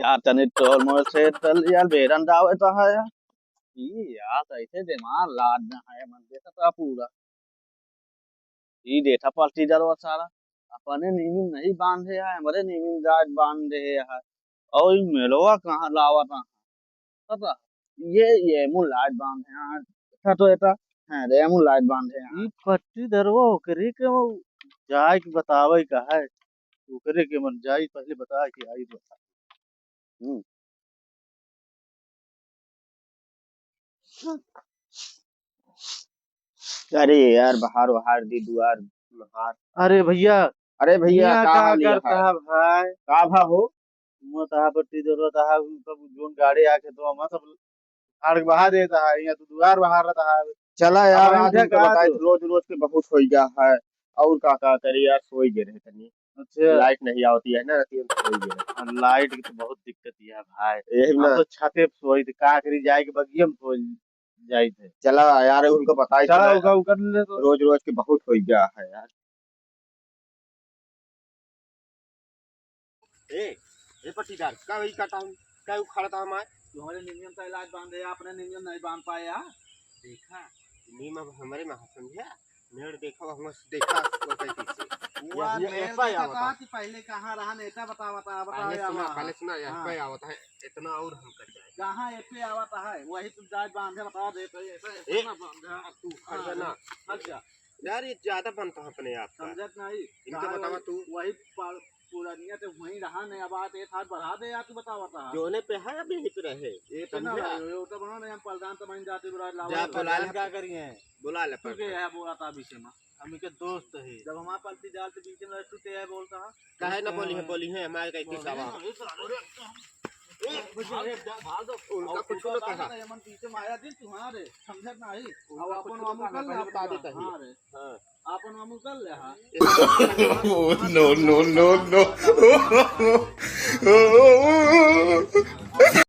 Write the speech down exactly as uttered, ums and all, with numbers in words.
यार, तनी टोल मोल से चल यार, बेरन दावे तो है यार। ई यार, ऐसे दिमाग लाद ना है, मन देखा था पूरा। ई देखा पट्टीदारवा सारा, अपने नीमिन नहीं बांधे है, हमरे नीमिन जात बांधे है। और ई मेलवा कहाँ लावत है? पता, ये, ये मुँह लाज बांधे हैं। अच्छा तो एता, हाँ रे, मुँह लाज बांधे हैं। ई पट्टीदरवा ओकरे के वो जाए के बतावे का है, ओकरे के मन जाई पहले बता के आई बता। हम्म। अरे यार, बहार वहार दी दुआर महार। अरे भैया, अरे भैया, यहाँ का का हाल करता है? है भाई? का भा हो? मत आ पट्टीदरवा, तहा सब जोन गाड़ी आके तो हम सब फाड़ के बहा देता है, यहाँ तो दुआर बहार रहता है। चला यार, अब आज उनका बताए तो रोज रोज के बहुत हो गया है। और का का करी यार, सोई गए रहे तनी। अच्छा। लाइट नहीं आवती है ना, राती में सोई गए रहे। हाँ, लाइट की तो बहुत दिक्कत है भाई। यही हम ना। तो छते पे सोई थे, का करी, जाए के बगिया में सोई जाई थे। चला यार, उनको बताई चला, चला। उनका, उनका ले तो। रोज रोज के बहुत हो गया है यार। ए, ए पट्टीदार, का वही काटा हूँ, का उखाड़ता हमार? तुम्हारे नियम का इलाज बांधे, आपने नियम नहीं बांध पाया। देखा, नीम अब हमरे में है, समझा? मेड़ देखा, वहाँ से देखा, वो कैसे से। वो यह, यह मेड़ एप्पा देखा आवता। था कि पहले कहाँ रहा, नेता बता, बता, बता, पहले या सुना, वहाँ। पहले सुना, यह हाँ। एप्पा आवता है, इतना और हम कर जाए। कहाँ एप्पे आवता है, वही तुम जाए बांधे, बता दे, तो ऐसा, ऐसा ए, ना बांधा। अब तू उखाड़ हाँ, ना। अच्छा। यार, ये ज्यादा बनता है अपने आप का। समझत नहीं। इनका कहाँ बतावा वही, तू। वही पा-, पुरानिया ते वहीं रहा नहीं, अब आते एक हाथ बढ़ा दे यार, तू बतावा था। जोने पे है, अभी यहीं पे रहे। ये तो ना समझा? भाई, ये तो बना नहीं, हम प्रधान तो बन जाते, बुरा लावा जा, ये बुला प्रधान ले। क्या करिए? बुला ले तू के प्रधान। है बोला था अभी से माँ, हम इनके दोस्त है। जब हमारे पलटी डाल तो बीच में तू ते है बोलता है। काहे ना बोली है, हाँ। बोली है, हमारे का इतनी बोली सावा। है, ये तो, अरे, ए, भाग, भाग दो। उनका और कुछ उनका ना बात कहा। नहीं, मन पीछे माया दिन तुम्हारे, समझत नहीं। उनका अब कुछ अपन ना मामू कहा, कर ले, पहले बता अपन देता ही। हाँ रे। हाँ। आपन मामू कर ले, हाँ। Oh, no, no, no, no।